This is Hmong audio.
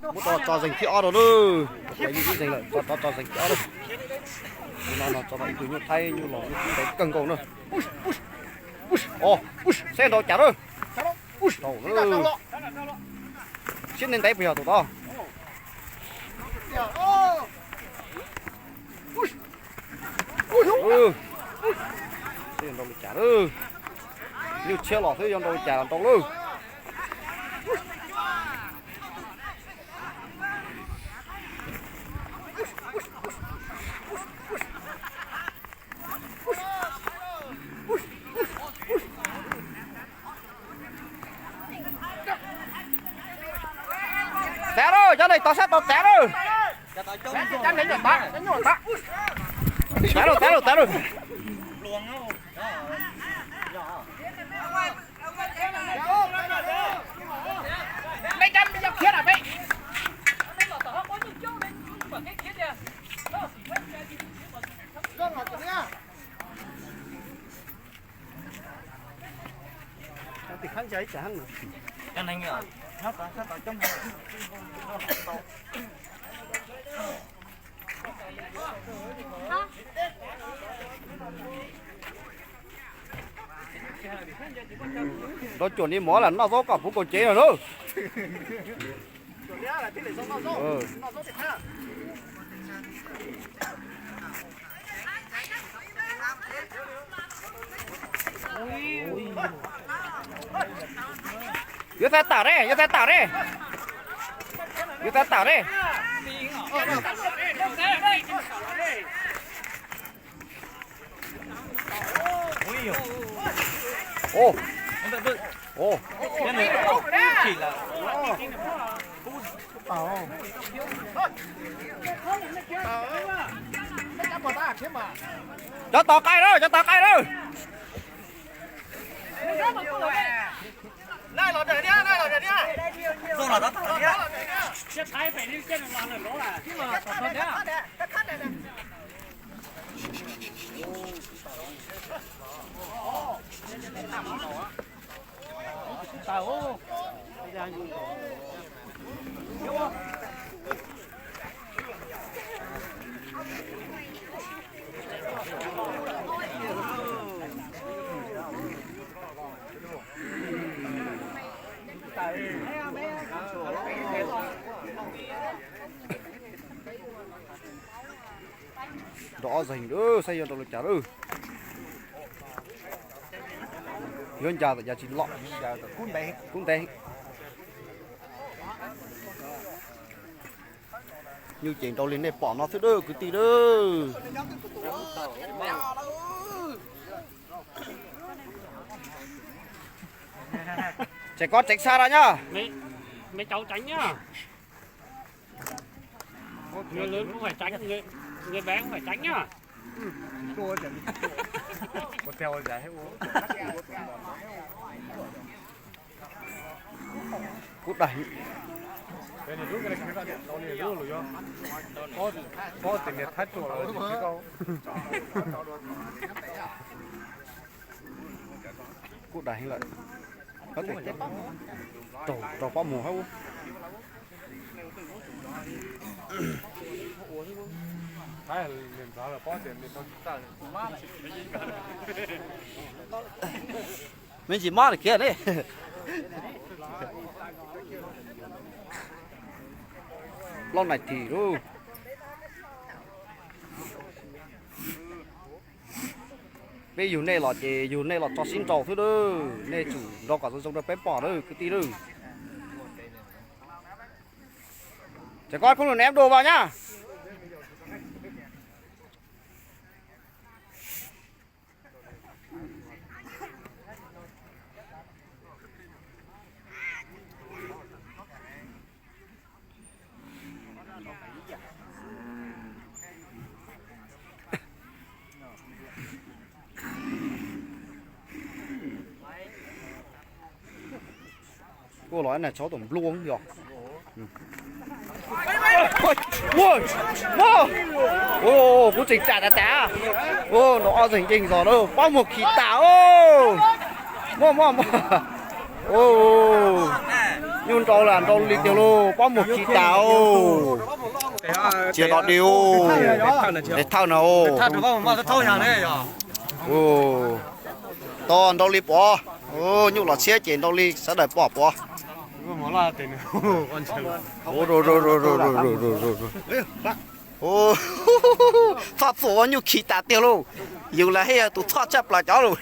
Muab rov tso zeeg thib ob rau lawm. Ua ib zeeg lawm, tso rov tso zeeg thib ob lawm. Tus no no tso tau ib tug nyuj thaib nyuj laus nyuj tub ntev kawg nkaus na. O, saib nrau cas lawm. Siab ntev ntev puas yog tus tod. Saib yuav nrau li cas lawm. Nyuj tshiab los xwb yuav nrau li cas los nrau lawm. Tav lawm, cov neeg tod sab tod tav lawm. Tav lawm, tav lawm, tav lawm. Rau cuam ni mov lam noj zaub kom puv kaus cev lawm. Yuav txav tawm ne, yuav txav tawm ne. Yuav txav tawm ne. Cov tos qaij lawm, cov tos qaij lawm. Nrau ob zeeg lawm, saib yuav nrau li cas lawm. Yuav ncaws tawm cas tsis lom, kub ntev. Nyuj ces nrau li nej pom no xwb lawm kwv tij lawm. Ces koj tseev xa ra nyob. Người, người lớn cũng phải tránh, người, người bé cũng phải tránh nhá. Kuv daig. Kuv daig heev lawm. Rau, rau pob muag hab. Me ntsis mob lawm kiag ne. Plaub nais this lauj. Peb yug nej los ces yug nej los tso sib nraus xwb lawm, nej tsum nrau kom zoo zoo rau peb pom lawm kwv tij lawm. Ces koj khub lus neb dua vas nyab. Ua los na tshauv tom npluag yog. Kuv tseem tsam tas tas. Nrau ob zeeg yeej zog lawm, pob muag khi tas. Muaj muaj muaj. Nyuj nrau las nrau li tiag lauj, pob muag khi tas. Cia no di, es thawj no. Tos nrau li pov. Nyuj los tshiab ces nrau li sawv daws pom pov. Txhoj txuam ua nyuj khi tas tiag lauj. Yus las thiaj yog tus txhoj tshaj plaws cov lauj.